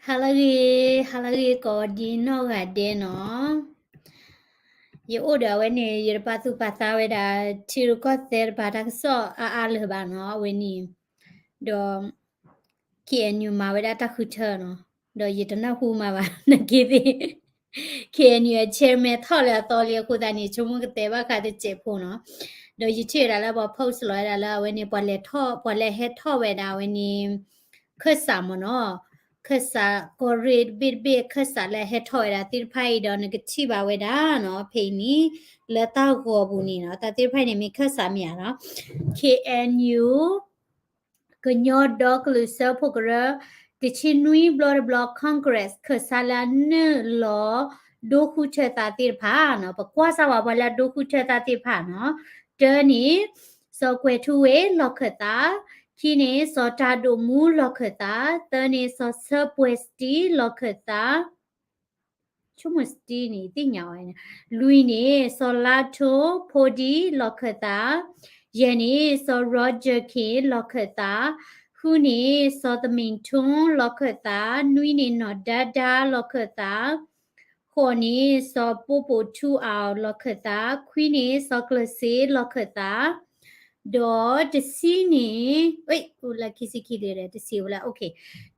ဟါလၢအဂ့ၤ, ဟါလၢအဂ့ၤကိးဒံနီၢ်ဂၤဒဲးနီၤ. ယအိၣ်ဒီးအဝဲန့ၣ် ယတပာ်သူၣ်ပာ်သးဝဲဒၣ် ထံရူၢ်ကီၢ်သဲးတပၤတၢ်ကစီၣ်အါအါလၢၤဘၣ်နီၤ အဝဲန့ၣ်, ဒီး K N U မၤဝဲဒၣ်တၢ်ဃုထၢနီၤ, ဒီးယတနၢ်ဟူမၤဘၣ် နက့သ့ၣ် K N U အ chairman ထီၣ်လၢအသီလံအဃိသတးန့ၣ် ဆိကမိၣ်ကတဲဘၣ်ဃးတစဲးဖိနီၤ. ဒီးယထံၣ်ဝဲဒၣ်လၢပှၤ post လီၤဝဲဒၣ်လၢအဝဲန့ၣ် ပှၤလဲၤထီၣ် ပှၤလဲၤဟဲထီၣ်ဝဲဒၣ်အဝဲန့ၣ် ခၢၣ်စးမ့ၢ်နီၤ, ခၢၣ်စးကီၢ်ရ့ၣ်တဘ့ၣ်တဘ့ၣ် ခၢၣ်စးလၢဟဲထီၣ်ဝဲဒၣ်သ့ၣ်တဖၣ်အံၤဒီး နကထံၣ်ဘၣ်ဝဲဒၣ်နီၤ ဖဲအံၤန့ၣ် လၢတၢ်ဂီၤပူၤန့ၣ်နီၤ, တၢ်သ့ၣ်တဖၣ်န့ၣ်မ့ၢ်ခၢၣ်စးမ့ၢ်ဧါနီၤ. K N U ကညီဒီကလုာ်စၢဖှိၣ်ကရၢ, တဆံနွံဘျီတဘျီ Congress ခၢၣ်စးလၢအနုာ်လီၤဒိဃုထၢသးသ့ၣ်တဖၣ်နီၤ, ပကွၢ်စၢ်ဝဲပှၤလၢအဒိဃုထၢသးသ့ၣ်တဖၣ်နီၤ, တၢန့ၣ် စီၤကွဲၤထူဝ့ၣ်လီၢ်ခၢၣ်သး, ခံန့ၣ် စီၤတၢ်ဒိၣ်မူလီၢ်ခၢၣ်သး, သၢန့ၣ် စီၤဆၢပှဲၤစတံလီၢ်ခၢၣ်သး ဆိကမိၣ်စတံန့ၣ် သ့ၣ်ညါအီၤ, လွံၢ်န့ၣ် စီၤလါထိဖိဒံလီၢ်ခၢၣ်သး, ယဲၢ်န့ၣ် စီၤ Roger Khin လီၢ်ခၢၣ်သး, ဃုန့ၣ် စီၤသမ့ၣ်ထူလီၢ်ခၢၣ်သး, နွံန့ၣ် နီၢ်ဒါဒါလီၢ်ခၢၣ်သး, ဃိးန့ၣ် စီၤပိပိာ်ထူအီၤလီၢ်ခၢၣ်သး, ခွံန့ၣ် စီၤကျၢၤစ့လီၢ်ခၢၣ်သး ဒီးတဆံန့ၣ်, လၢခံဆံခံဒီး တဆံဝဲလၢ, တ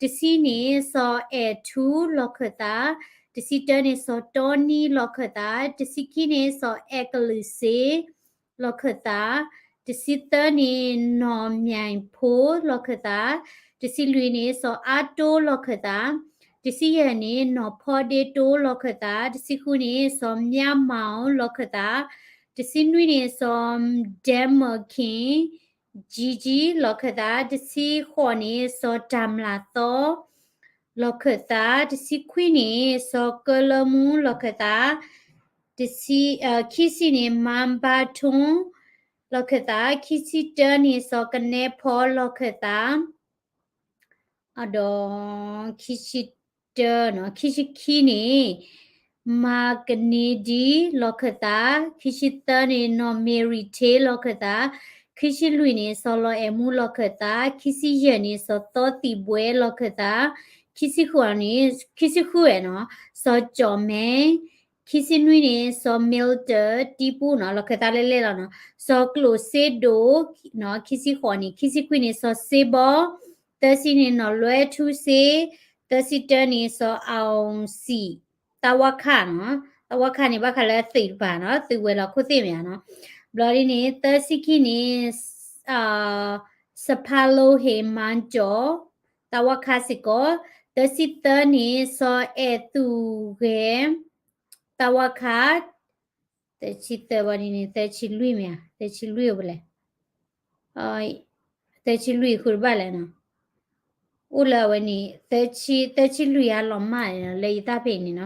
ဆံန့ၣ် စီၤအဲၣ်ထူလီၢ်ခၢၣ်သး, တဆံတၢန့ၣ် စီၤတီနံလီၢ်ခၢၣ်သး, တဆံခံန့ၣ် စီၤအဲၣ်ကလုာ်စ့လီၢ်ခၢၣ်သး, တဆံသၢန့ၣ် နီၢ်မၠဲၣ်ဖိလီၢ်ခၢၣ်သး, တဆံလွံၢ်န့ၣ် စီၤအါတိလီၢ်ခၢၣ်သး, တဆံယဲၢ်န့ၣ် နီၢ်ဖီဒ့တိလီၢ်ခၢၣ်သး, တဆံဃုန့ၣ် စီၤမၠၣ်မီၣ်လီၢ်ခၢၣ်သး, တဆံနွံန့ၣ် စီၤ ဒဲမၢၣ်ခ့ၣ် ကၠံကၠံလီၢ်ခၢၣ်သး, တဆံဃိးန့ၣ် စီၤတၢ်မျၢ်သီ လီၢ်ခၢၣ်သး, တဆံခွံန့ၣ် စီၤကၢလၢမူလီၢ်ခၢၣ်သး, တဆံ, ခံဆံန့ၣ် မါဘါထူ လီၢ်ခၢၣ်သး, ခံဆံတၢန့ၣ် စီၤကနဲဖီလီၢ်ခၢၣ်သး ဒီး ခံဆံတၢ, ခံဆံခံန့ၣ် မၤကနံဒံ လီၢ်ခၢၣ်သး, ခံဆံသၢန့ၣ် နီၢ်မ့ၣ်ရံၣ်ထ့လီၢ်ခၢၣ်သး, ခံဆံလွံၢ်န့ၣ် စီၤလီၤအဲၣ်မူလီၢ်ခၢၣ်သး, ခံဆံယဲၢ်န့ၣ် စီၤသီသံၣ်ဘှဲလီၢ်ခၢၣ်သး, ခံဆံဃုန့ၣ်, ခံဆံဃုဝဲနီၤ စီၤကၠီၣ်မဲ ခံဆံနွံန့ၣ် စီၤ Milton တံပူနီၤ လီၢ်ခၢၣ်သးလဲလဲလီၤနီၤ, စီၤကျိၣ်စ့ဒိၣ်နီၤ ခံဆံဃိးန့ၣ်, ခံဆံခွံန့ၣ် စီၤစ့ဘီ, သၢဆံန့ၣ် နီၢ်လွဲထူစ့, သၢဆံတၢန့ၣ် စီၤအီၣ်စံၣ်, သးဝါခါနီၤ, သးဝါခါန့ၣ်ဘၣ်ဃးလၢသုးတပၤနီၤ, သုးဝဲၤလီၢ်ခိၣ်သ့ၣ်မ့ၢ်ဧါနီၤ, ဘျီဒ်န့ၣ် သၢဆံခံန့ၣ် စဖါလိဟ့ၣ်မၤကၠီၣ် သးဝါခါစ့ၢ်ကီး, သၢဆံသၢန့ၣ် စီၤအဲၣ်သူၣ်ဂဲၤ သးဝါခါ, သၢဆံသၢဘၣ်ဒ်န့ၣ် သၢဆံလွံၢ်မ့ၢ်ဧါ, သၢဆံလွံၢ်အိၣ်ဖဲလဲၣ်, သၢဆံလွံၢ်ဃုတဘၣ်လဲၣ်နီၤ, အိၣ်လၢအဝဲန့ၣ် သၢဆံလွံၢ်အါလီၤမၢ်လၢယတၢ်ဖဲအံၤန့ၣ်နီၤ,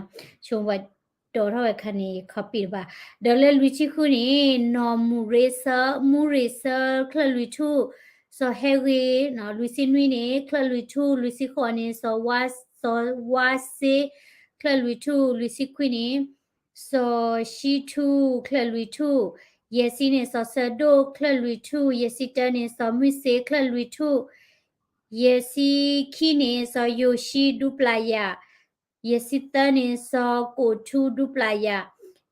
ဆိပှၤတီထီၣ်ဝဲခါန့ၣ် ယ copy တဘၣ်, ဒီးလၢလွံၢ်ဆံဃုန့ၣ် နီၢ်မူရ့ဆၢ, မူရ့ဆၢ ချၢၣ်လွံၢ်ထူၣ်, စီၤဟဲဂ့ၤ, လွံၢ်ဆံနွံန့ၣ် ချၢၣ်လွံၢ်ထူၣ်, လွံၢ်ဆံဃိးန့ၣ် စီၤဝါ, စီၤဝါစ့, ချၢၣ်လွံၢ်ထူၣ်, လွံၢ်ဆံခွံန့ၣ် စီၤၡံထူၣ် ချၢၣ်လွံၢ်ထူၣ်, ယဲၢ်ဆံန့ၣ် စီၤဆၢဒိၣ် ချၢၣ်လွံၢ်ထူၣ်, ယဲၢ်ဆံတၢန့ၣ် စီၤမုၢ်စ့ ချၢၣ်လွံၢ်ထူၣ်, ယဲၢ်ဆံခံန့ၣ် စီၤယိၤၡံ ဒူပျၢ်ယၣ်, ယဲၢ်ဆံသၢန့ၣ် စီၤကိၣ်ထူ ဒူပျၢ်ယၣ်,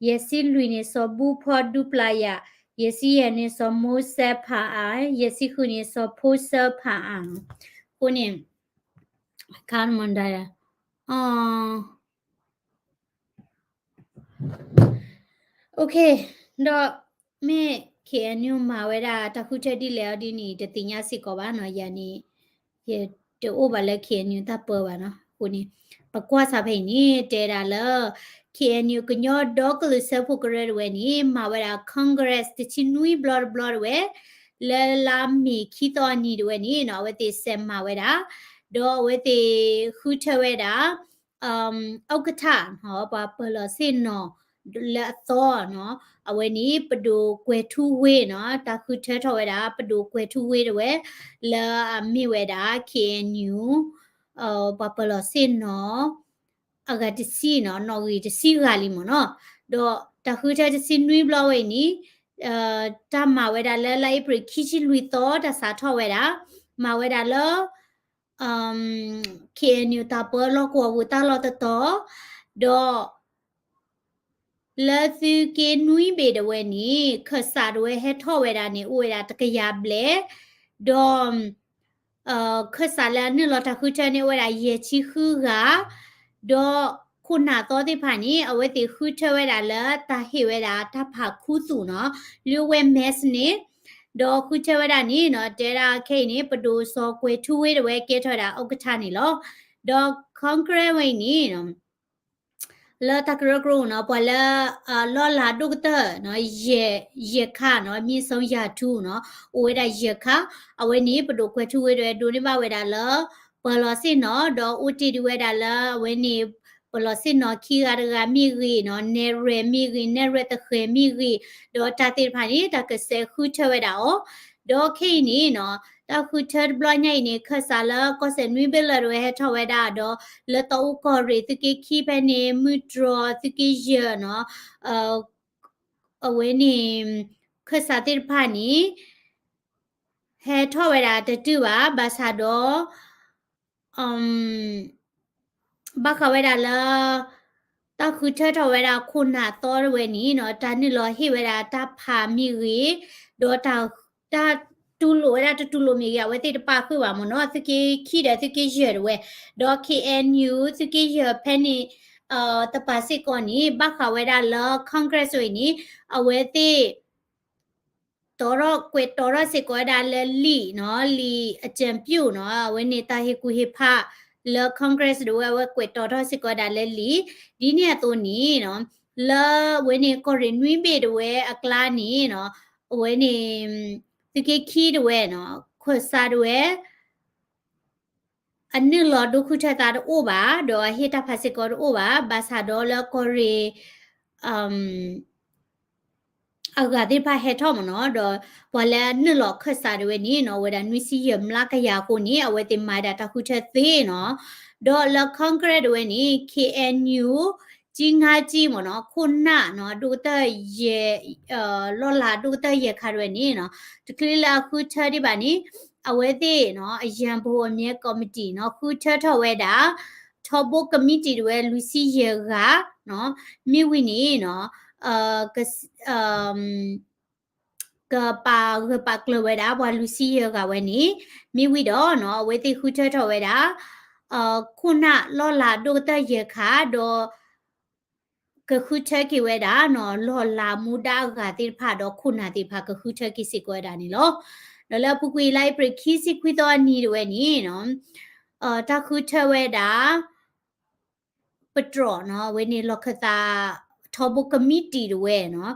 ယဲၢ်ဆံလွံၢ်န့ၣ် စီၤဘူဖီ ဒူပျၢ်ယၣ်, ယဲၢ်ဆံယဲၢ်န့ၣ် စီၤမိၤစဲဖၣ်အၣ်, ယဲၢ်ဆံဃုန့ၣ် စီၤဖိစၢဖၣ်အၣ်, အဃိန့ၣ် ခါမဒါယၤ OK, ဒီးမ့ၢ် K N U မၤဝဲဒၣ်တၢ်ဃုထၢဒ်လဲၣ်အီၤ ဒ်န့ၣ် တသ့ၣ်ညါစ့ၢ်ကီးဘၣ်နီၤ, ယၤန့ၣ် ယတအိၣ်ဘၣ်လၢ K N U တၢ်ပၢဘၣ်နီၤ, အဃိန့ၣ် ပကွၢ်စၢ်ဖဲအံၤန့ၣ် တဲဒၣ်လၢ K N U ကညီဒီကလုာ်စၢဖှိၣ်ကရၢတဝဲန့ၣ် မၤဝဲဒၣ် Congress တဆံနွံဘျီတဘျီတဝဲ လၢလါမ့ၤခံသီအနံၤတဝဲန့ၣ်နီၤ, အဝဲသ့ၣ်စဲးမၤဝဲဒၣ်, ဒီးအဝဲသ့ၣ်ဃုထၢဝဲဒၣ် ဥက္ကဋ္ဌ ပှၤပၢၤလီၢ်ဆ့ၣ်နီၤ လၢအသီနီၤ, အဝဲန့ၣ် ပဒိၣ်ကွဲၤထူဝ့နီၤ, တၢ်ဃုထၢထီၣ်ဝဲဒၣ် ပဒိၣ်ကွဲၤထူဝ့တဝဲ လၢအမ့ၢ်ဝဲဒၣ် K N U ပှၤပၢၤလီၢ်ဆ့ၣ်နီၤ အဂၤတဆံနီၤ, နီၣ်ဂံၢ်တဆံဂၤလံမ့ၢ်နီၤ, ဒီးတၢ်ဃုထၢတဆံနွံဘျီဝဲအံၤန့ၣ် တၢ်မၤဝဲဒၣ်လၢလါအ့ဖြ့ၣ်ခံဆံလွံၢ်သီ တၢ်စးထီၣ်ဝဲဒၣ် မၤဝဲဒၣ်လၢ KNU တၢ်ပၢလီၢ်ကဝီၤပူၤတၢ်လီၢ်တတီၤ, ဒီး လၢသုးက့နွံဘ့ၣ်တဝဲန့ၣ် ခၢၣ်စးတဝဲဟဲထီၣ်ဝဲဒၣ်န့ၣ် အိၣ်ဝဲဒၣ်တကယၤဘျဲၣ်, ဒီး ခၢၣ်စးလၢအနုာ်လီၤတၢ်ဃုထၢန့ၣ် အိၣ်ဝဲဒၣ်ယဲၢ်ဆံဃုဂၤ, ဒီးခိၣ်နၢ်သီသ့ၣ်တဖၣ်န့ၣ် အဝဲသ့ၣ်ဃုထၢဝဲဒၣ်လၢတၢ်ဟ့ၣ်ဝဲဒၣ်တၢ်ဖးခူသူၣ်နီၤ, လၢဝဲ mask န့ၣ်, ဒီးဃုထၢဝဲဒၣ်န့ၣ်နီၤ, တဲဒၣ်ခဲအံၤန့ၣ် ပဒိၣ်စီၤကွဲၤထူဝ့တဝဲကဲထီၣ်ဝဲဒၣ် ဥက္ကဋ္ဌ န့ၣ်လီၤ. ဒီး Congress ဝဲအံၤန့ၣ်နီၤ လၢတၢ်ကရၢကရိနီၤ ပှၤလၢ လီၢ်လၤဒိၣ်ကတၢၢ်နီၤ ယဲၢ် ယဲၢ်ခါနီၤ မြင့်ဆုံးရာထူးနီၤ အိၣ်ဝဲဒၣ်ယဲၢ်ခါ, အဝဲန့ၣ် ပဒိၣ်ကွဲၤထူဝ့တဝဲဒိးန့ၢ်ဘၣ်ဝဲဒၣ်လၢ ပှၤလီၤဆ့ၣ်နီၤ ဒီးအိၣ်တ့ၢ်ဒံးဝဲဒၣ်လၢအဝဲန့ၣ် ပှၤလီၤဆ့ၣ်နီၤခံဂၤတဂၤမ့ၢ်ဂ့ၤနီၤ နဲၣ်ရွဲၣ်မ့ၢ်ဂ့ၤ နဲၣ်ရွဲၣ်သဃဲၤမ့ၢ်ဂ့ၤ, ဒီးတၢ်သ့ၣ်တဖၣ်န့ၣ် တၢ်ကစဲးဃုထၢဝဲဒၣ်အီၤ, ဒီးခဲအံၤန့ၣ်နီၤ တၢ်ဃုထၢတဘျီညါအံၤန့ၣ် ခၢၣ်စးလၢကီၢ်စဲၣ်နွံဘ့ၣ်လၢတဝဲဟဲထီၣ်ဝဲဒၣ်ဒီး လၢတီအူကီၢ်ရ့ၣ် သုးက့ခံဖဲန့ၣ် မုၢ်တြီၢ် သုးက့ယဲၢ်နီၤ အဝဲန့ၣ် ခၢၣ်စးသ့ၣ်တဖၣ်န့ၣ် ဟဲထီၣ်ဝဲဒၣ်တတုၤဘၣ် ဘၣ်ဆၣ်ဒီး ဘၣ်ဃးဝဲဒၣ်လၢ တၢ်ဃုထၢထီၣ်ဝဲဒၣ်ခိၣ်နၢ်သီတဝဲန့ၣ်နီၤ တၢ်နုာ်လီၤဟ့ၣ်ဝဲဒၣ်တၢ်ဖးမ့ၢ်ဂ့ၤ, ဒီးတၢ် တၢ်တူၢ်လိာ်ဝဲဒၣ်တတူၢ်လိာ်မ့ၢ်ဂ့ၤ အဝဲသ့ၣ်တပာ်ဃုာ်ဘၣ်မ့ၢ်နီၤ သုးက့ခံဒီးသုးက့ယဲၢ်တဝဲ, ဒီး KNU သုးက့ယဲၢ်ဖဲန့ၣ် တပၤစ့ၢ်ကီးန့ၣ် ဘၣ်ဃးဝဲဒၣ်လၢ Congress ဝဲန့ၣ် အဝဲသ့ၣ် တီၤထီၣ် ကွဲးတီၤထီၣ်စ့ၢ်ကီးဝဲဒၣ်လၢလံာ်နီၤ လံာ်အကြံပြုနီၤ အဝဲန့ၣ်တၢ်ဟ့ၣ်ကူၣ်ဟ့ၣ်ဖးလၢ Congress တဝဲ အဝဲကွဲးတီၤထီၣ်စ့ၢ်ကီးဝဲဒၣ်လၢလံာ်, ဒ်န့ၣ်အသိးန့ၣ်နီၤ လၢအဝဲန့ၣ်ကီၢ်ရ့ၣ်နွံဘ့ၣ်တဝဲအကျါန့ၣ်နီၤ အဝဲန့ၣ် သုးက့ခံတဝဲနီၤ ခၢၣ်စးတဝဲ အနုာ်လီၤဒိဃုထၢသးတအိၣ်ဘၣ် ဒီးအဟ့ၣ်တၢ်ဖးစ့ၢ်ကီးတအိၣ်ဘၣ် ဘၣ်ဆၣ်ဒီးလၢကီၢ်ရ့ၣ် အဂၤသ့ၣ်တဖၣ်ဟဲထီၣ်မ့ၢ်နီၤ ဒီးပှၤလၢအနုာ်လီၤခၢၣ်စးတဝဲန့ၣ်နီၤ အိၣ်ဝဲဒၣ်နွံဆံယဲၢ်မျးကယၤအဃိန့ၣ် အဝဲသ့ၣ်မၤဒၣ်တၢ်ဃုထၢသ့နီၤ, ဒီးလၢ Congress တဝဲန့ၣ် KNU ကၠံငါကၠံမ့ၢ်နီၤ ခိၣ်နၢ်နီၤ ဒိၣ်ကတၢၢ်ယဲၢ် လီၢ်လၤဒိၣ်ကတၢၢ်ယဲၢ်ခါတဝဲန့ၣ်နီၤ တချုးလၢအဃုထၢဒံးဘၣ်န့ၣ် အဝဲသ့ၣ်နီၤ အရံဗဟိုအမြဲကော်မတီနီၤ ဃုထၢထီၣ်ဝဲဒၣ် ထီဘိကမံးတံာ်တဝဲလွံၢ်ဆံယဲၢ်ဂၤနီၤ မ့ၢ်ဝံၤန့ၣ်နီၤ ကပာ်ဂၢၢ်ပာ်ကျၢၤဝဲဒၣ် ပှၤလွံၢ်ဆံယဲၢ်ဂၤဝဲန့ၣ် မ့ၢ်ဝံၤဒီးနီၤ အဝဲသ့ၣ်ဃုထၢထီၣ်ဝဲဒၣ် ခိၣ်နၢ်လီၢ်လၤဒိၣ်ကတၢၢ်ယဲၢ်ခါ ဒီး ကဃုထၢက့ၤဝဲဒၣ်နီၤ လီၢ်လၤမူဒါအဂၤသ့ၣ်တဖၣ် ဒီးခိၣ်နၢ်သ့ၣ်တဖၣ်ကဃုထၢက့ၤစ့ၢ်ကီးဝဲဒၣ်န့ၣ်လီၤ. ဒီးလၢအပူၤကွံာ်လါအ့ဖြ့ၣ်ခံဆံခွံသီအနံၤတဝဲန့ၣ်နီၤ တၢ်ဃုထၢဝဲဒၣ် ပတြီၢ်နီၤ အဝဲန့ၣ်လီၢ်ခၢၣ်သး ထီဘိကမံးတံာ်တဝဲနီၤ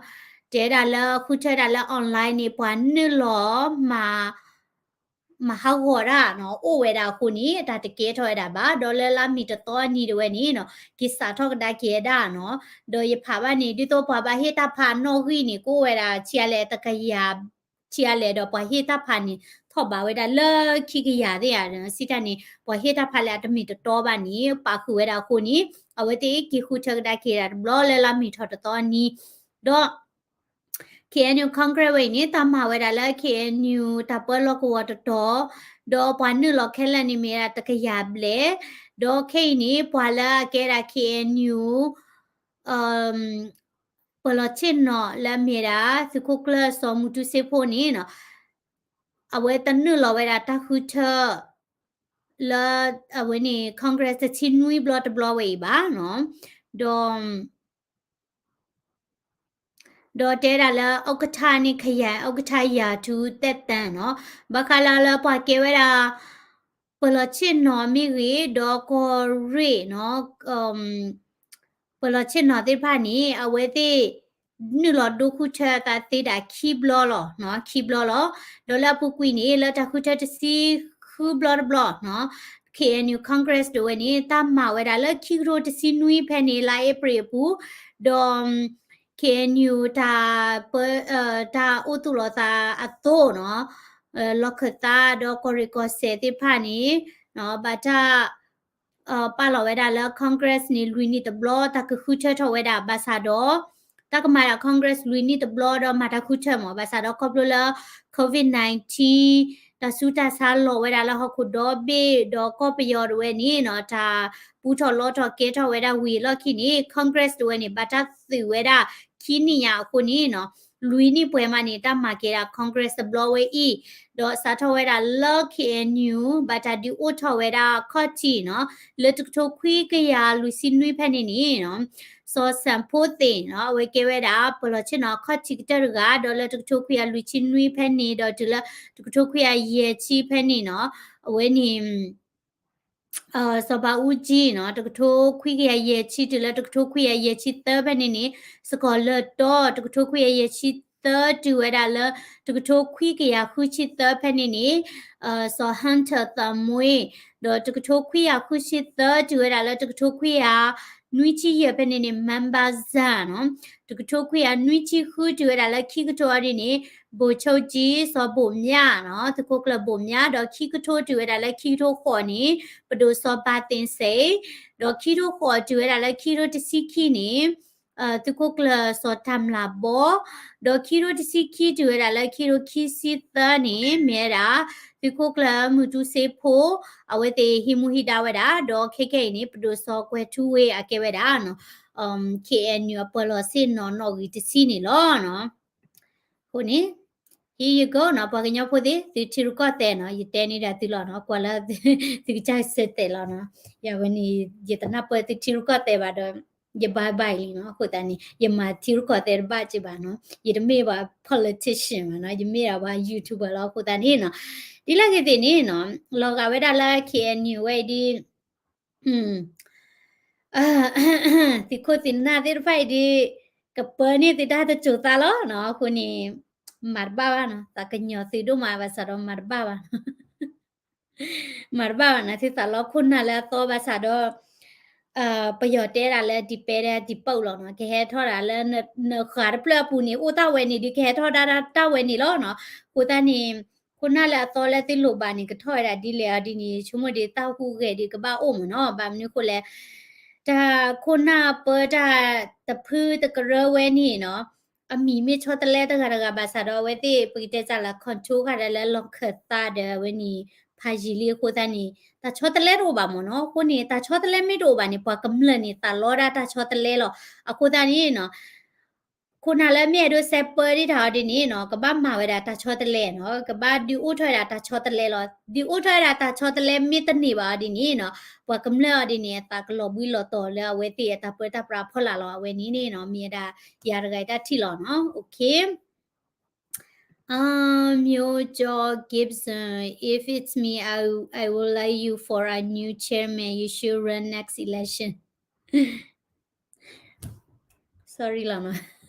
တဲဒၣ်လၢဃုထၢဒၣ်လၢ online န့ၣ် ပှၤနုာ်လီၤမၤ မၤဟးဂီၤတၢ်နီၤ အိၣ်ဝဲဒၣ်အဃိန့ၣ် အတၢ်တကဲထီၣ်ဝဲဒၣ်ဘၣ် ဒီးလၢလါမ့ၤတသီအနံၤတဝဲန့ၣ်နီၤ က့ၤစးထီၣ်ကဒါက့ၤဝဲဒၣ်နီၤ ဒီးယဖးဘၣ်န့ၣ် ဒ်သိးပှၤဘၣ်ဟ့ၣ်တၢ်ဖးနီၣ်ဂံၢ်န့ၣ် ကအိၣ်ဝဲဒၣ်ဆံးအါလဲၣ်တကယၤ ဆံးအါလဲၣ်ဒီးပှၤဟ့ၣ်တၢ်ဖးန့ၣ် ထီၣ်ဘးဝဲဒၣ်လၢခံကယၤသ့ၣ်ဧါ စံးတၢ်န့ၣ် ပှၤဟ့ၣ်တၢ်ဖးလၢအတမ့ၢ်တတီဘၣ်န့ၣ် ပာ်ဃုာ်ဝဲဒၣ်အဃိန့ၣ် အဝဲသ့ၣ်က့ၤဃုထၢကဒါက့ၤဒၣ်တဘျီလၢလါမ့ၤထီၣ်တသီအနံၤ ဒီး KNU Congress ဝဲအံၤန့ၣ် တၢ်မၤဝဲဒၣ်လၢ KNU တၢ်ပၢလီၢ်ကဝီၤတတီၤ ဒီးပှၤနုာ်လီၤခဲလၢာ်န့ၣ်မ့ၢ်ဝဲဒၣ်တကယၤဘျဲၣ် ဒီးခဲအံၤန့ၣ် ပှၤလၢအကဲဒၣ် KNU ပှၤလီၤဆ့ၣ်နီၤလၢအမ့ၢ်ဒၣ် သုးခိၣ်ကျၢၢ်စီၤမူတူစ့ဖိန့ၣ်နီၤ အဝဲတနုာ်လီၤဝဲဒၣ်တၢ်ဃုထၢ လၢအဝဲန့ၣ် Congress တဆံနွံဘျီတဘျီဝဲအံၤဘၣ်နီၤ ဒီး ဒီးတဲဒၣ်လၢ ဥက္ကဋ္ဌ န့ၣ် ခယၢၣ် ဥက္ကဋ္ဌ ရာထူးသက်တမ်း နီၤ ဘၣ်ဃးလၢလၢပှၤကဲဝဲဒၣ် ပှၤလီၤဆ့ၣ်နီၤမ့ၢ်ဂ့ၤ ဒီးကီၢ်ရ့ၣ်နီၤ ပှၤလီၤဆ့ၣ်နီၤသ့ၣ်တဖၣ်န့ၣ် အဝဲသ့ၣ် နုာ်လီၤဒိဃုထၢအသးသ့ဒၣ်ခံဘျီလီၤ ခံဘျီလီၤ. ဒီးလၢအပူၤကွံာ်န့ၣ် လၢတၢ်ဃုထၢတဆံဃုဘျီတဘျီနီၤ KNU Congress တဝဲန့ၣ် တၢ်မၤဝဲဒၣ်လၢခံကထိတဆံနွံဖဲန့ၣ် လါအ့ဖြ့ၣ်အပူၤ ဒီး KNU တၢ်ပၢ တၢ်အိၣ်သူၣ်လီၤသးအသိးနီၤ လီၢ်ခၢၣ်သးဒီးကီၢ်ရ့ၣ်ကီၢ်စဲၣ်သ့ၣ်တဖၣ်န့ၣ် ဘၣ်တၢ် ပာ်လီၤဝဲဒၣ်လၢ Congress န့ၣ် လွံၢ်နံၣ်တဘျီ တၢ်ကဃုထၢထီၣ်ဝဲဒၣ် ဘၣ်ဆၣ်ဒီး တၢ်ကမၤဒၣ် Congress လွံၢ်နံၣ်တဘျီဒီးမၤတၢ်ဃုထၢမး ဘၣ်ဆၣ်ဒီးခီဖျိလၢ COVID nineteen တၢ်ဆူးတၢ်ဆါလီၤဝဲဒၣ်လၢဟီၣ်ခိၣ်ဒီဘ့ၣ် ဒီးကီၢ်ပယီၤတဝဲန့ၣ်နီၤ တၢ်ပူထီၣ်လီထီၣ်ကဲထီၣ်ဝဲဒၣ်ဝံၤအလီၢ်ခံန့ၣ် Congress တဝဲန့ၣ် ဘၣ်တၢ်သုးဝဲဒၣ် ခံနံၣ်ညါအဃိန့ၣ်နီၤ လွံၢ်နံၣ်ပှဲၤမးန့ၣ် တၢ်မၤက့ၤဒၣ် Congress တဘျီဝဲအံၤ ဒီးစးထီၣ်ဝဲဒၣ်လၢ K N U ဘၣ်တၢ်ဒုးအိၣ်ထီၣ်ဝဲဒၣ်ခီၣ်ထံးနီၤ လၢတကထိခွံကယၤလွံၢ်ဆံနွံဖဲန့ၣ်န့ၣ်နီၤ စီၤစၣ်ဖိသ့ၣ်နီၤ အဝဲကဲဝဲဒၣ် ပၢၤလီၤဆ့ၣ်နီၤခီၣ်ထံးကတၢၢ်တဂၤ ဒီးလၢတကထိခွံကယၤလွံၢ်ဆံနွံဖဲန့ၣ် ဒီးတုၤလၢ တကထိခွံကယၤယဲၢ်ဆံဖဲန့ၣ်နီၤ အဝဲန့ၣ် စီၤဘးအူကၠံနီၤ တကထိခွံကယၤယဲၢ်ဆံတုၤလၢတကထိခွံကယၤယဲၢ်ဆံသၢဖဲန့ၣ်န့ၣ် စကီၤလၢၢ်တီ တကထိခွံကယၤယဲၢ်ဆံသၢတုၤဝဲဒၣ်လၢ တကထိခွံကယၤဃုဆံသၢဖဲန့ၣ်န့ၣ် စီၤ Hunter သးမွ့ ဒီးတကထိခွံကယၤဃုဆံသၢတုၤဝဲဒၣ်လၢတကထိခွံကယၤနွံဆံယဲၢ်ဖဲန့ၣ်န့ၣ် Mambazan နီၤ တကထိခွံကယၤနွံဆံဃုတုၤဝဲဒၣ်လၢခံကထိအီၤဒ်န့ၣ် ဘိၣ်ဆိကၠံ စီၤဘိၣ်မၠၣ်နီၤ သုးခိၣ်ကျၢၢ်ဘိၣ်မၠၣ် ဒီးခံကထိတုၤဝဲဒၣ်လၢခံကထိဃိးန့ၣ် ပဒိၣ်စီၤဘၣ်သ့ၣ်စ့ၣ် ဒီးခံကထိဃိးတုၤဝဲဒၣ်လၢခံကထိတဆံခံန့ၣ် သုးခိၣ်ကျၢၢ်စီၤတၢ်မျၢ်ဘီ ဒီးခံကထိတဆံခံတုၤဝဲဒၣ်လၢခံကထိခံဆံသၢန့ၣ် မ့ၢ်ဝဲဒၣ် သုးခိၣ်ကျၢၢ်မုၢ်တူစ့ဖိ အဝဲသ့ၣ်ဟံးမူဟံးဒါဝဲဒၣ် ဒီးခဲကနံၣ်အံၤန့ၣ် ပဒိၣ်စီၤကွဲၤထူဝ့အကဲဝဲဒၣ် K N U အပၢၤလီၤဆ့ၣ်နီၤနီၣ်ဂံၢ်တဆံန့ၣ်လီၤ. အဃိန့ၣ် here you go နီၤ ပှၤကညီဖိသ့ၣ် သုထံရူၢ်ကီၢ်သဲးနီၤ ယတဲန့ၢ်ဒၣ်သုလီၤနီၤ ကွၢ်လၢ သုကစၢ်စဲးတဲာ်လီၤနီၤ ယဝဲန့ၣ် ယတနၢ်ပၢၢ်သုထံရူၢ်ကီၢ်သဲးဘၣ်ဒီး ယ bye bye လံနီၤ အဃိသတးန့ၣ် ယမၤထံရူၢ်ကီၢ်သဲးတဘၣ်က့ဘၣ်နီၤ ယတမ့ၢ်ပှၤ politician ဘၣ်နီၤ ယမ့ၢ်ဒၣ်ပှၤ YouTuber လီၤ အဃိသတးန့ၣ်နီၤ ဒ်လဲၣ်ဂ့ၤသ့ၣ်န့ၣ်နီၤ လီၤဂာ်ဝဲဒၣ်လၢ K N U ဝဲအံၤဒ် သုးခိၣ်သုးနၢ်သ့ၣ်တဖၣ်အံၤဒ် ကပၢန့ၢ်သုတၢ်တစိၤသးလီၤနီၤ အဃိန့ၣ် မၤတဘၣ်ဘၣ်နီၤ သးကညီၤသုဒိၣ်မး ဘၣ်ဆၣ်ဒီးမၤတဘၣ်ဘၣ်နီၤ မၤတဘၣ်ဘၣ်နီၤ သုသးလီခိၣ်နၢ်လၢအသီဘၣ်ဆၣ်ဒီး ပယီၤတဲဒၣ်လၢ dependent ဒံးပူၤလီၤနီၤ ကဟဲထီၣ်ဒၣ်လၢ နဃာ်တဖျၢၣ်အပူၤန့ၣ် အိၣ်တၢ်ဝဲန့ၣ်ဒ်ကဟဲထီၣ်ဒၣ်တၢ်ဝဲန့ၣ်လီၤနီၤ အဃိသတးန့ၣ် ခိၣ်နၢ်လၢအသီလၢသုလိၣ်ဘၣ်န့ၣ် ကထီၣ်ဝဲဒၣ်ဒ်လဲၣ်အီၤဒ်န့ၣ် ဆိကမိၣ်ဒ်တၢ်ဟူးဂဲၤဒ်ကဘၣ်အိၣ်မးနီၤ ဘၣ်မနုၤအဃိလဲၣ် တၢ်ခိၣ်နၢ်ပၢတၢ်တဖုတကရၢဝဲန့ၣ်နီၤ အမံၤမ့ၢ်ဆီတလဲတဂၤတဂၤဘၣ်ဆၣ်ဒီးအဝဲသ့ၣ် ပကတဲစၢ်လၢ control ဃာ်ဒီးလၢလီၢ်ခၢၣ်သးဒီးအဝဲန့ၣ် ဖးယံာ်လံအဃိသတးန့ၣ် တၢ်ဆီတလဲတအိၣ်ဘၣ်မးနီၤ အဃိန့ၣ် တၢ်ဆီတလဲမ့ၢ်တအိၣ်ဘၣ်န့ၣ် ပှၤကမျၢၢ်န့ၣ် သးလီဒၣ်တၢ်ဆီတလဲလီၤ အဃိသတးန့ၣ်နီၤ ခိၣ်နၢ်လၢမ့ၢ်အဲၣ်ဒိးစဲးပၢဒံးတၢ်အီၤဒ်န့ၣ်နီၤ ကဘၣ်မၤဝဲဒၣ်တၢ်ဆီတလဲနီၤ ကဘၣ်ဒုးအိၣ်ထီၣ်ဝဲဒၣ်တၢ်ဆီတလဲလီၤ ဒုးအိၣ်ထီၣ်ဝဲဒၣ်တၢ်ဆီတလဲမ့ၢ်တန့ၢ်ဘၣ်အီၤဒ်န့ၣ်နီၤ ပှၤကမျၢၢ်အီၤဒ်န့ၣ် အသးကလီၤဘှံးလီၤတီၤလၢအဝဲသ့ၣ်အတၢ်ပၢတၢ်ပြးဖီလာ်လီၤ အဝဲန့ၣ်န့ၣ်နီၤ မ့ၢ်ဝဲဒၣ်ယၤတဂၤအတၢ်ထံၣ်လီၤနီၤ okay အမျိုးကျော် Gibson, if it's me, I, I will like you for a new chairman. You should run next election. Sorry လီၤနီၤ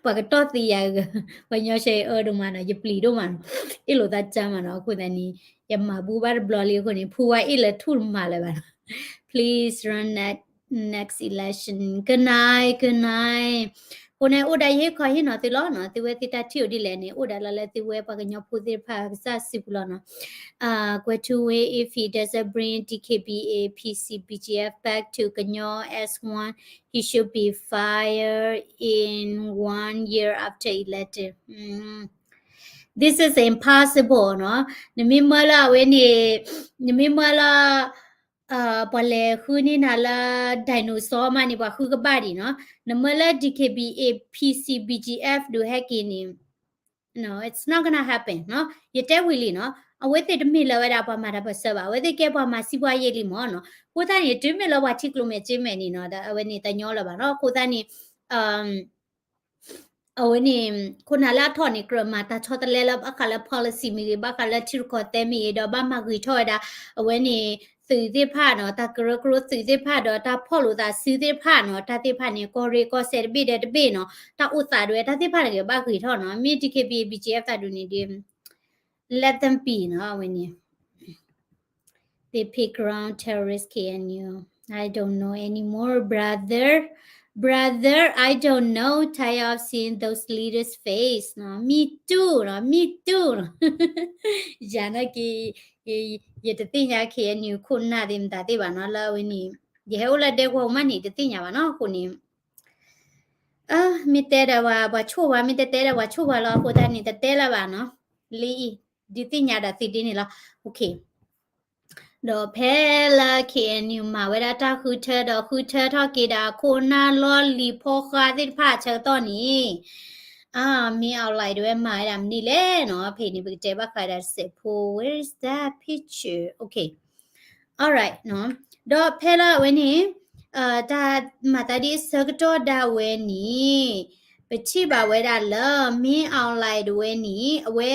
ပှၤကတီၢ်သံယၤဂၤ ပှၤညီရှဲအၢဒိၣ်မးနီၤ ယပျံၤဒိၣ်မးနီၤ အ့ၣ်လိာ်သးကါမးနီၤ အဃိသတးန့ၣ် ယမၤဘူဘၣ်တဘျီလံအဃိန့ၣ် ဖူဝါအ့ၣ်လၢထူၣ်တမၤလၢၤဘၣ်နီၤ Please run next, next election. Good night, good night. အဃိန့ၣ် အိၣ်ဒၣ်ယဟ့ၣ်ခီဟ့ၣ်နီၤသုလီၤနီၤ သုဝဲသ့ၣ်တၢ်ထံၣ်အိၣ်ဒ်လဲၣ်န့ၣ် အိၣ်ဒၣ်လၢလၢသုဝဲပှၤကညီဖိသ့ၣ်တဖၣ်ကစၢ်စုပူၤလီၤနီၤ ကွဲၤထူဝ့ if he doesn't bring D K B A P C B G F back to Kanyar as one, he should be fired in one year after elected. This is impossible နီၤ နမ့ၢ်မၢလၢအဝဲန့ၣ် နမ့ၢ်မၢလၢ ပှၤလဲၤဃုန့ၢ်နၤလၢ dinosaur မးန့ၣ် ပှၤဃုကဘၣ်ဒံးနီၤ နမၢလၢ D K B A P C B G F ဒုးဟဲက့ၤန့ၣ် no, it's not gonna happen နီၤ ယတဲဝံၤလံနီၤ အဝဲသ့ၣ်တမ့ၢ်လၢဝဲဒၣ်ပှၤမၤတၢ်ပၢၢ်ဆၢဘၣ် အဝဲသ့ၣ်ကဲပှၤမၤစံးပှၤယဲၢ်လံမးနီၤ အဃိသတးန့ၣ် တုၤမ့ၢ်လၢပှၤထံကျိၤမဲာ်ကၠ့မဲာ်န့ၣ်နီၤ အဝဲန့ၣ်တညီလၢၤဘၣ်နီၤ အဃိသတးန့ၣ် အဝဲန့ၣ် ခိၣ်နၢ်လၢအထီၣ်န့ၣ် ကြၢးမၤတၢ်ဆီတလဲလၢဘၣ်ဃးလၢ policy မ့ၢ်ဂ့ၤ ဘၣ်ဃးလၢထံရူၢ်ကီၢ်သဲးမ့ၢ်ဂ့ၤ ဒီးဘၣ်မၤဂ့ၤထီၣ်ဝဲဒၣ် အဝဲန့ၣ် သုးသ့ၣ်တဖၣ်နီၤ တၢ်ကရၢကရိသုးသ့ၣ်တဖၣ်ဒီးတၢ်ဖီၣ်လိာ်သးစုသ့ၣ်တဖၣ်နီၤ တၢ်သ့ၣ်တဖၣ်န့ၣ် ကီၢ်ရ့ၣ်ကီၢ်စဲၣ်တဘ့ၣ်ဒီးတဘ့ၣ်နီၤ တၢ်အိၣ်သးဒၣ်ဝဲတၢ်သ့ၣ်တဖၣ်န့ၣ် ကဘၣ်ဂ့ၤထီၣ်နီၤ မ့ၢ် D K B A B G F သးဒူၣ်န့ၣ်ဒ် let them be နီၤ အဝဲန့ၣ် They pick around terrorist K N U. I don't know anymore, brother. Brother, I don't know. Tired of seeing those leaders' face. နီၤ me too နီၤ me too နီၤ ယၤနာ်က့ ယတသ့ၣ်ညါ K N U ခိၣ်နၢ်သ့ၣ်မတၤသ့ၣ်ဘၣ်နီၤ လၢအဝဲန့ၣ် ယဟဲအိၣ်လၢဒဲကဝီၤမးန့ၣ် တသ့ၣ်ညါဘၣ်နီၤ အဃိန့ၣ် မ့ၢ်တဲဒီးပှၤဆိၣ်ပှၤ မ့ၢ်တတဲဒီးပှၤဆိၣ်ပှၤလီၤ အဃိသတးန့ၣ် တတဲလၢၤဘၣ်နီၤ လံ ဒုးသ့ၣ်ညါဒၣ်သုဒ်န့ၣ်လီၤ. ဒီးဖဲလၢ K N U မၤဝဲဒၣ်တၢ်ဃုထၢဒီး ဃုထၢထီၣ်က့ၤဒၣ်ခိၣ်နၢ်လီၢ်လံၤဖီဃါသ့ၣ်တဖၣ်အဆၢကတီၢ်န့ၣ်, အမ့ၢ် online ဒၣ်ဝဲမၤဝဲဒၣ်မနုၤလဲၣ်နီၤ, ဖဲန့ၣ် ပကတဲဘၣ်ဃးဒၣ်တစဲးဖိ, where is that picture? Okay. Alright နီၤ. ဒီးဖဲလၢအဝဲန့ၣ် တၢ်မၤသးဒ်အဆၢကတီၢ်ဒၣ်ဝဲန့ၣ်, ပထံၣ်ဘၣ်ဝဲဒၣ်လၢ မ့ၢ် online ဒၣ်ဝဲန့ၣ် အဝဲ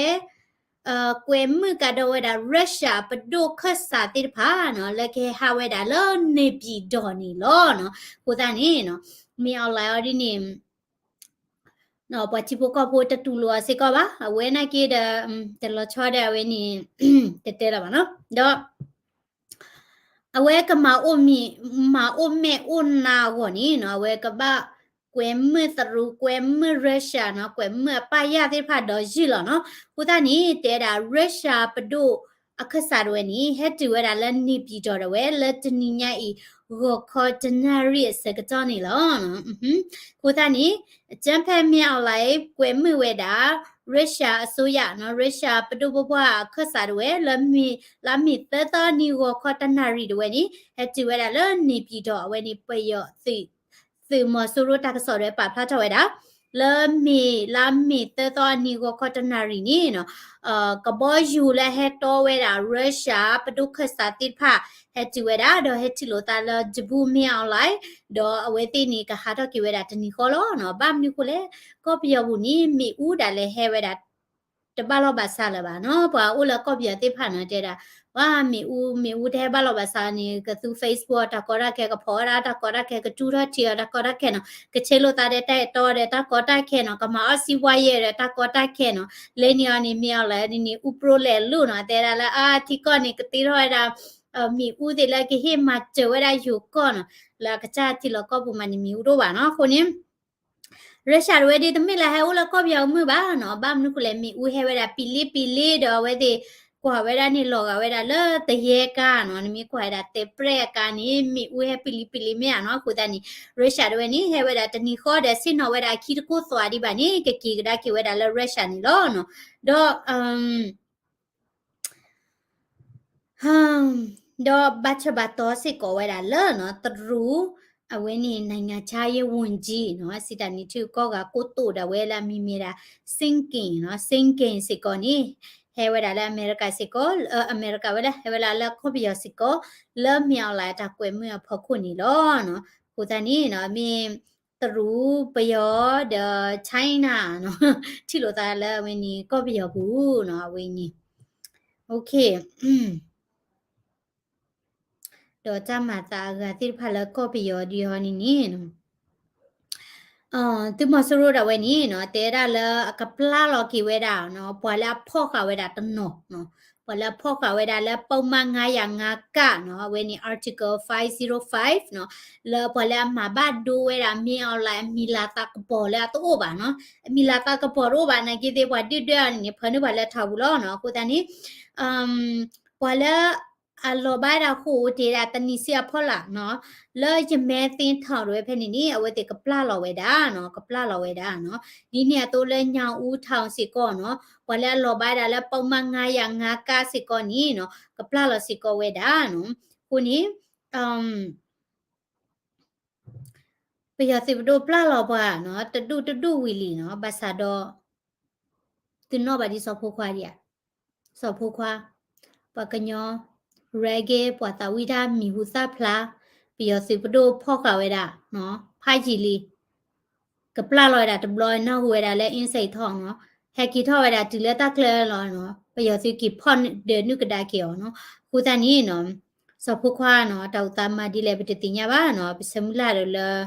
ကွဲးမုာ်ကဒီးဝဲဒၣ် Russia ပဒိၣ်ခၢၣ်စးသ့ၣ်တဖၣ်နီၤ, လၢကဟဲဟးဝဲဒၣ်လၢ နေပြည်တော် န့ၣ်လီၤနီၤ. အဃိသတးန့ၣ်နီၤ, မ့ၢ် online အီၤဒ်န့ၣ် ပှၤထံဖိကီၢ်ဖိတတူၢ်လိာ်အီၤစ့ၢ်ကီးဘၣ်. အဝဲနာ်က့ဒီး တလီၤဆီဒီးအဝဲန့ၣ် တတဲလၢၤဘၣ်နီၤ. ဒီး အဝဲကမၤအိၣ်မံၤ, မၤအိၣ်မဲာ်အိၣ်နါအဂီၢ်န့ၣ်နီၤ, အဝဲကဘၣ်ကွဲးမုာ်တရူး, ကွဲးမုာ် Russia နီၤ, ကွဲးမုာ်အပၢ်ယၢ်သ့ၣ်တဖၣ်ဒီးယုၢ်လီၤနီၤ. အဃိသတးန့ၣ် တဲဒၣ် Russia ပဒိၣ်အခၢၣ်စးဒၣ်ဝဲန့ၣ် ဟဲတုၤဝဲဒၣ်လၢ နေပြည်တော် ဒၣ်ဝဲ လၢတနံၤညါအံၤ ဂီၤခီတနၣ်ရံၣ်အဆၢကတီၢ်န့ၣ်လီၤ. အဃိသတးန့ၣ် အကြမ်းဖက်မင်းအောင်လှိုင် ကွဲးမုာ်ဝဲဒၣ် Russia အစိုးရနီၤ, Russia ပဒိၣ်ပပှၢ်အခၢၣ်စးဒၣ်ဝဲ လၢမ့ၤ, လါမ့ၤသၢသီအနံၤ ဂီၤခီတနၣ်ရံၣ်ဒၣ်ဝဲန့ၣ် ဟဲတုၤဝဲဒၣ်လၢ နေပြည်တော် အဝဲန့ၣ် ပယီၤသုးမီၤစိရိၤတၢ်ကစီၣ်ဒၣ်ဝဲပာ်ဖျါထီၣ်ဝဲဒၣ် လၢမ့ၤ, လါမ့ၤသၢသီအနံၤ ဂီၤခီတနၣ်ရံၣ်န့ၣ်နီၤ, ကဘီယူၤလၢဟဲတီဝဲဒၣ် Russia ပဒိၣ်ခၢၣ်စးသ့ၣ်တဖၣ် ဟဲတုၤဝဲဒၣ် ဒီးဟဲထံၣ်လိာ်သးလၢ ဒၣ်ပူမင်းအောင်လှိုင်, ဒီးအဝဲသ့ၣ်န့ၣ် ကဟးထီၣ်က့ၤဝဲဒၣ်တနံၤဃီလီၤနီၤ. ဘၣ်မနုၤဃိလဲၣ်, ကီၢ်ပယီၤပူၤန့ၣ် မ့ၣ်အူဒၣ်လဲာ်ဟဲဝဲဒၣ် တဘၣ်လီၢ်ဘၣ်စးလၢၤဘၣ်နီၤ. ပှၤအိၣ်လၢကီၢ်ပယီၤသ့ၣ်တဖၣ်နီၤ တဲဒၣ် ပှၤမ့ၣ်အူ, မ့ၣ်အူတဟဲဘၣ်လီၢ်ဘၣ်စးန့ၣ် ကသူ Facebook တၢ်ကီတၢ်ခဲ ကဖီၣ်ဝဲဒၣ်တၢ်ကီတၢ်ခဲ ကတူၢ်ထီၣ်ထံအီၤတၢ်ကီတၢ်ခဲနီၤ, ကဆဲးလိာ်သးဒီးတၢ်အဲၣ်တီဒီးတၢ်ကီတၢ်ခဲနီၤ, ကမၤအီၣ်စံးပှၤယဲၢ်ဒီးတၢ်ကီတၢ်ခဲနီၤ, လဲၤန့ၢ်အီၤန့ၣ် မ့ၢ်အီၤလၢဒ်န့ၣ် အူပြိလဲၤလိာ်နီၤ, တဲဒၣ်လၢအထံကီၢ်န့ၣ် ကသ့ထီၣ်ဝဲဒၣ် မ့ၣ်အူသ့ၣ်လၢကဟ့ၣ်မၤစၢၤဝဲဒၣ်ယိၤကီၢ်နီၤ, လၢအကစၢ်ထံလီၢ်ကီၢ်ပူၤမးန့ၣ် မ့ၣ်အူတအိၣ်ဘၣ်နီၤ. အဃိန့ၣ် Russia တဝဲဒၣ်တမ့ၢ်လၢဟဲအိၣ်လၢကီၢ်ပယီၤကမုၢ်ဘၣ်နီၤ, ဘၣ်မနုၤဃိလဲၣ် မ့ၣ်အူဟဲဝဲဒၣ်ပံၤလ့ပံၤလ့ဒီး အဝဲသ့ၣ်ကွၢ်ဝဲဒၣ်န့ၣ် လီၤဂာ်ဝဲဒၣ်လၢသယဲကါနီၤ, နမ့ၢ်ကွၢ်ဝဲဒၣ်သဲးပြဲၣ်အကါန့ၣ် မ့ၣ်အူဟဲပံၤလံပံၤလံမ့ၢ်ဧါနီၤ. အဃိသတးန့ၣ် Russia တဝဲန့ၣ် ဟဲဝဲဒၣ်တနံၤဃီဒီး ဆ့ၣ်နီၤဝဲဒၣ်အခံတကိၢ်သွးဒံးဘၣ်န့ၣ် ကက့ၤကဒါက့ၤဝဲဒၣ်လၢ Russia န့ၣ်လီၤနီၤ. ဒီး ဒီးဘၣ်ဆၢဘၣ်တီၤစ့ၢ်ကီးဝဲဒၣ်လၢနီၤ တရူး အဝဲန့ၣ် နိုင်ငံခြားရေးဝန်ကြီး နီၤ စံးတၢ်န့ၣ် ထံကီၢ်ဂၤကိတိာ်ဒၣ်ဝဲလၢအမံၤမ့ၢ်ဒၣ် Blinken နီၤ, Blinken စ့ၢ်ကီးန့ၣ် ဟဲဝဲဒၣ်လၢအမဲရကၤစ့ၢ်ကီး, အမဲရကၤဝဲဒၣ် ဟဲဝဲဒၣ်လၢကီၢ်ပယီၤစ့ၢ်ကီး လၢမ့ၢ်အီၤလၢတၢ်ကွဲးမုာ်အဖီခိၣ်န့ၣ်လီၤနီၤ. အဃိသတးန့ၣ်နီၤ မ့ၢ် တရူးပယီၤဒီး China နီၤ ထံၣ်လိာ်သးလၢအဝဲန့ၣ် ကီၢ်ပယီၤပူၤနီၤ အဝဲန့ၣ် ဒီးတၢ်မၤသးအဂၤသ့ၣ်တဖၣ်လၢကီၢ်ပယီၤဒ်အံၤန့ၣ်န့ၣ် သုးမီၤစိရိၤဒၣ်ဝဲန့ၣ်နီၤ တဲဒၣ်လၢအကပျၢ်လီၤက့ၤဝဲဒၣ်နီၤ ပှၤလၢအဖီၣ်ဃာ်ဝဲဒၣ်တနီၤနီၤ, ပှၤလၢအဖီၣ်ဃာ်ဝဲဒၣ်လၢ ပုဒ်မ ငါးရာငါးက နီၤ အဝဲန့ၣ် Article five zero five နီၤ, လၢပှၤလၢအမၤဘၣ်ဒိဝဲဒၣ် မ့ၢ်အီၤလၢအမံၤလၤသးကပီၤလၢအတအိၣ်ဘၣ်နီၤ, အမံၤလၤသးကပီၤတအိၣ်ဘၣ် နာ်က့သ့ၣ် ပှၤဒုၣ်ဒွဲၣ်အီၤန့ၣ် ဖၢနုာ်ပှၤလၢထးပူၤလီၤနီၤ. အဃိသတးန့ၣ် ပှၤလၢ အလီၤဘၣ်ဒၣ်ဃိာ်အိၣ်တ့ၢ်ဒၣ်တနံၤစ့ၢ်အဖီလာ်နီၤ, လၢယမဲသ့ၣ်ထီၣ်တဝဲဖဲန့ၣ်န့ၣ် အဝဲသ့ၣ်ကပျၢ်လီၤဝဲဒၣ်နီၤ, ကပျၢ်လီၤဝဲဒၣ်နီၤ. ဒ်န့ၣ်အသိးလၢညါအူထီၣ်စ့ၢ်ကီးနီၤ, ပှၤလၢအလီၤဘၣ်ဒၣ်လၢ ပုဒ်မ ငါးရာငါးက စ့ၢ်ကီးန့ၣ်နီၤ ကပျၢ်လီၤစ့ၢ်ကီးဝဲဒၣ်နီၤ. အဃိန့ၣ် ပယီၤသုးပဒိၣ်ပျၢ်လီၤပှၤနီၤ တဒူၣ်တဒူၣ်ဝံၤလံနီၤ, ဘၣ်ဆၣ်ဒီး သုနီၣ်ဘၣ်ဒ်စီၤဖိခွါဒံးဧါ, စီၤဖိခွါ, ပှၤကညီ reggae ပှၤသးဝံၣ်တၢ်မံၤဟူသၣ်ဖျါ, ပယီၤသုးပဒိၣ်ဖီၣ်ဃာ်ဝဲဒၣ်နီၤ ဖးယံာ်လံ ကပျၢ်လီၤဝဲဒၣ်တဘျီ နၢ်ဟူဝဲဒၣ်လၢ အင်းစိန် ထီၣ်နီၤ, ဟဲက့ၤထီၣ်ဝဲဒၣ်တုၤလၢတၢ်ကျၢၢ်လီၤနီၤ, ပယီၤသုးက့ၤဖီၣ်ဒၢးနုာ်ကဒါက့ၤအီၤနီၤ. အဃိသတးန့ၣ်နီၤ စီၤဖိခွါနီၤ တၢ်အိၣ်သးမၤဒ်လဲၣ် ပတသ့ၣ်ညါဘၣ်နီၤ, ပဆၢမုၢ်လၢ်ဒီးလၢ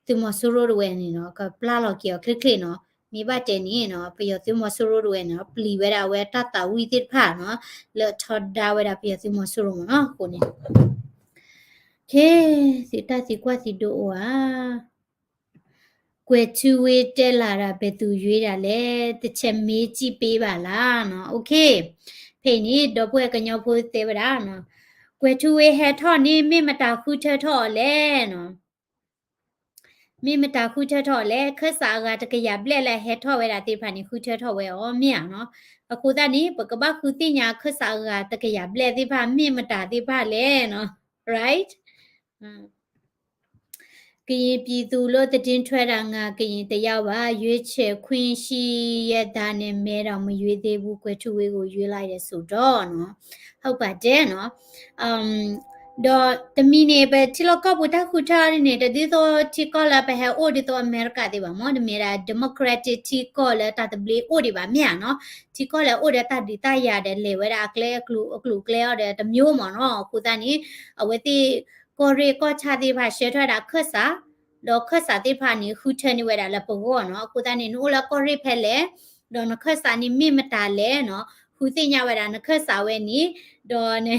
သုးမီၤစိရိၤတဝဲန့ၣ်နီၤ ကပျၢ်လီၤက့ၤအီၤချ့ချ့နီၤ. မ့ၢ်ဘၣ်တဲန့ၣ်နီၤ ပယီၤသုးမီၤစိရိၤတဝဲန့ၣ်နီၤ ပျံၤဝဲဒၣ်အဝဲတၢ်သးဝံၣ်သ့ၣ်တဖၣ်နီၤ လၢအထီဒါဝဲဒၣ်ပယီၤသုးမီၤစိရိၤမ့ၢ်နီၤ. အဃိန့ၣ် ခဲ သုတၢ်သံကွၢ်သံဒိးအိၣ်ဧါ ကွဲၤထူဝ့တဲလးဒၣ် ဘယ်သူရွေးတာလဲ တစ်ချက်မေးကြည့်ပေးပါလားနီၤ. ဖဲအံၤန့ၣ် ဒီပုၢ်ဝဲၢ်ကညီဖိတဲဝဲဒၣ်နီၤ ကွဲၤထူဝ့ဟဲထီၣ်န့ၣ် မ့ၢ်မတၤဃုထၢထီၣ်အီၤလဲၣ်နီၤ. မ့ၢ်မတၤဃုထၢထီၣ်လဲၣ်, ခၢၣ်စးအဂၤတကယၤဘျဲၣ်လၢအဟဲထီၣ်ဝဲဒၣ်သ့ၣ်တဖၣ်န့ၣ် ဃုထၢထီၣ်ဝဲအီၤမ့ၢ်ဧါနီၤ. အဃိသတးန့ၣ် ပကဘၣ်ဃုသ့ၣ်ညါခၢၣ်စးအဂၤတကယၤဘျဲၣ်သ့ၣ်တဖၣ် မ့ၢ်မတၤသ့ၣ်တဖၣ်လဲၣ်နီၤ, right? ကရင်ပြည်သူလို့ သတင်းထွက်တာ ငါကရင်တစ်ယောက်ပါ, ရွေးချယ်ခွင့်ရှိရဲ့သားနဲ့ မဲတောင်မရွေးသေးဘူး, ကွယ်ထူးဝေးကို ရွေးလိုက်တယ်ဆိုတော့နီၤ, ဟုတ်ပါတယ်နီၤ. ဒီးတမံၤန့ၣ် ပထံလီၢ်ကီၢ်ပူၤတၢ်ဃုထၢန့ၣ် တဒ်သိးထံကီၢ်လၢပဟဲအိၣ်ဒ်သိးအမဲရကၤသ့ၣ်ဘၣ်မၢ်, တမ့ၢ်ဒၣ် democratic ထံကီၢ်လၢတၢ်သဘျ့အိၣ်ဒံးဘၣ်မ့ၢ်ဧါနီၤ. ထံကီၢ်လၢအိၣ်ဒီးတၢ်ဒုးတၢ်ယၤဒီး လဲၤဝဲဒၣ်အကျဲအကျိၤ အကျိၤအကျဲအီၤဒီးတမျိုးမ့ၢ်နီၤ. အဃိသတးန့ၣ် အဝဲသ့ၣ်ကီၢ်ရ့ၣ်ကီၢ်ဆၣ်သ့ၣ်တဖၣ်ဆှၢထီၣ်ဝဲဒၣ်ခၢၣ်စး, ဒီးခၢၣ်စးသ့ၣ်တဖၣ်န့ၣ် ဃုထၢန့ၢ်ဝဲဒၣ်လၢပဂီၢ်နီၤ. အဃိသတးန့ၣ် နအိၣ်လၢကီၢ်ရ့ၣ်ဖဲလဲၣ်, ဒီးနခၢၣ်စးန့ၣ်မ့ၢ်မတၤလဲၣ်နီၤ, ဃုသ့ၣ်ညါဝဲဒၣ်နခၢၣ်စးဝဲန့ၣ်, ဒီး န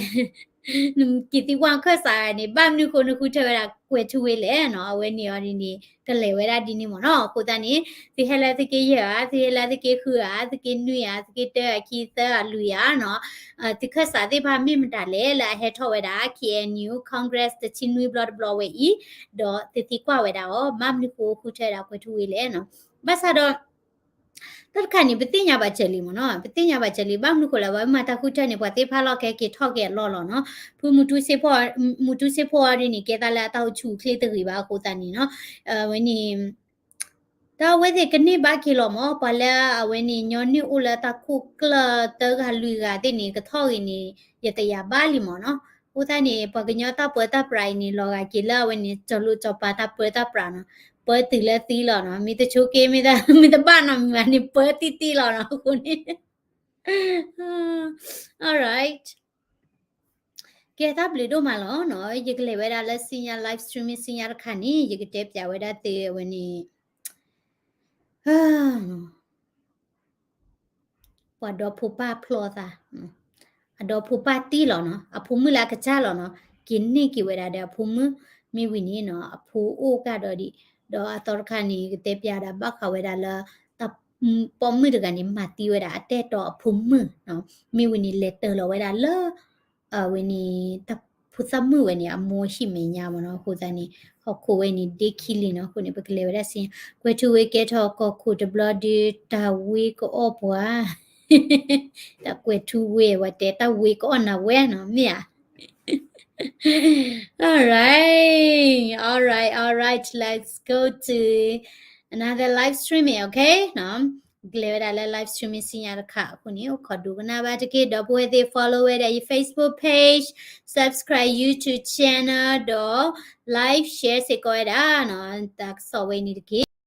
က့ၤသံကွၢ်နခၢၣ်စးန့ၣ် ဘၣ်မနုၤဃိနဃုထၢဝဲဒၣ်ကွဲၤထူဝ့လဲၣ်နီၤ. အဝဲန့ၣ်အီၤဒ်န့ၣ် ကလဲၤဝဲဒၣ်ဒ်န့ၣ်မ့ၢ်နီၤ. အဃိသတးန့ၣ် သုဟဲလၢသုက့ယဲၢ်ဧါ, သုဟဲလၢသုက့ဃုဧါ, သုက့နွံဧါ, သုက့တၢဧါ, ခံသၢဧါ, လွံၢ်ဧါနီၤ, သုခၢၣ်စးသ့ၣ်တဖၣ်မ့ၢ်မတၤလဲၣ် လၢအဟဲထီၣ်ဝဲဒၣ် K N U Congress တဆံနွံဘျီတဘျီဝဲအံၤ, ဒီးသုသံကွၢ်ဝဲဒၣ်အီၤ ဘၣ်မနုၤဃိဃုထၢဝဲဒၣ်ကွဲၤထူဝ့လဲၣ်နီၤ. ဘၣ်ဆၣ်ဒီး တၢ်တခါန့ၣ် ပသ့ၣ်ညါဘၣ်စၢၤလံမ့ၢ်နီၤ, ပသ့ၣ်ညါဘၣ်စၢၤလံ ဘၣ်မနုၤဃိလဲၣ် ပှၤမ့ၢ်မၤတၢ်ဃုထၢန့ၣ် ပှၤသ့ၣ်တဖၣ်လီၢ်ကဲက့ၤထီၣ်က့ၤအလီၢ်လီၤနီၤ. ဖုမူတူစ့ဖိ, မူတူစ့ဖိအီၤဒ်န့ၣ် ကဲသးလၢအတၢ်အိၣ်ဆူၣ်အိၣ်ချ့တဂ့ၤဘၣ်အဃိသတးန့ၣ်နီၤ, အဝဲန့ၣ် တၢ်အဝဲသ့ၣ်ကန့ၢ်ဘၣ်က့ၤလီၤမ့ၢ် ပှၤလၢအဝဲန့ၣ် ညီနုၢ်အိၣ်လၢတၢ်ခိၣ်ကျၢၢ်တဂၤလွံၢ်ဂၤသ့ၣ်န့ၣ် ကထီၣ်ဂ့ၤန့ၣ် ယတယာ်ဘၣ်လံမ့ၢ်နီၤ. အဃိသတးန့ၣ် ပှၤကညီတၢ်ပၢတၢ်ပြးအံၤန့ၣ် လီၤဂာ်က့ၤလၢအဝဲန့ၣ် စီၤလိၣ်စီၤပၤတၢ်ပၢတၢ်ပြးနီၤ, ပၢတုၤလၢသံလီၤနီၤ, မ့ၢ်တဆိက့ မ့ၢ်တဘၣ်နီတမံၤဘၣ်န့ၣ် ပၢတံၢ်တံၢ်လီၤနီၤ အဃိန့ၣ် alright, ကဲတၢ်ဘျုးဒိၣ်မးလီၤနီၤ. ယကလဲၤဝဲဒၣ်လၢ screen ညါ live streaming screen ညါတခါန့ၣ် ယကတဲပၠးဝဲဒၣ်သုအဝဲန့ၣ် ပှၤဒီဖိပၢ်ဖျီသး, အဒီဖိပၢ်တံၢ်လီၤနီၤ, အဖိမုၣ်လၢအကစၢ်လီၤနီၤ, က့ၤန့ၢ်က့ၤဝဲဒၣ်ဒီးအဖိမုၣ်, မ့ၢ်ဝံၤန့ၣ်နီၤ အဖိအိၣ်ကဒီးဒံး, ဒီးအသီတခါန့ၣ် ကတဲပၠးဒၣ်ဘၣ်ဃးဝဲဒၣ်လၢ တၢ်ပိာ်မုၣ်တဂၤန့ၣ် မၤသံဝဲဒၣ်အတၢ်အဲၣ်တီအဖိမုၣ်နီၤ, မ့ၢ်ဝံၤန့ၣ် လဲၤတၢၤလီၤဝဲဒၣ်လၢ အဝဲန့ၣ် တၢ်ဖိသၣ်မုၣ်ဝဲန့ၣ် အမိၢ်ဟံၣ်မဲာ်ညါမ့ၢ်နီၤ, အဃိသတးန့ၣ် ဟီၣ်ခိၣ်ဝဲန့ၣ်ဒ့ခံလံနီၤ, အဃိန့ၣ် ပကလဲၤဝဲဒၣ်စ့ၢ်, ကွဲၤထူဝ့ကဲထီၣ်ကီၢ်ခိၣ်တဘျီဒုး တၢ်ဝ့ကအီၣ်ပှၤ, တၢ်ကွဲၤထူဝ့ဝဲတဲ တၢ်ဝ့ကအီၣ်နၤဝဲနီၤ မ့ၢ်ဧါ. All right, all right, all right, let's go to another live streaming, okay? နီၤ, ကလဲၤဝဲဒၣ်လၢ live streaming စံညါတခါအဃိန့ၣ် အိၣ်ခိးဒိကနၣ်ဘၣ်တက့ၢ်, ဒီပုၢ်ဝဲၢ်သ့ၣ် follow ဝဲဒၣ်ယ Facebook page, subscribe YouTube channel ဒီး live share စ့ၢ်ကီးဝဲဒၣ်နီၤ, တၢ်ကစီၣ်ဝဲန့ၣ်တက့ၢ်.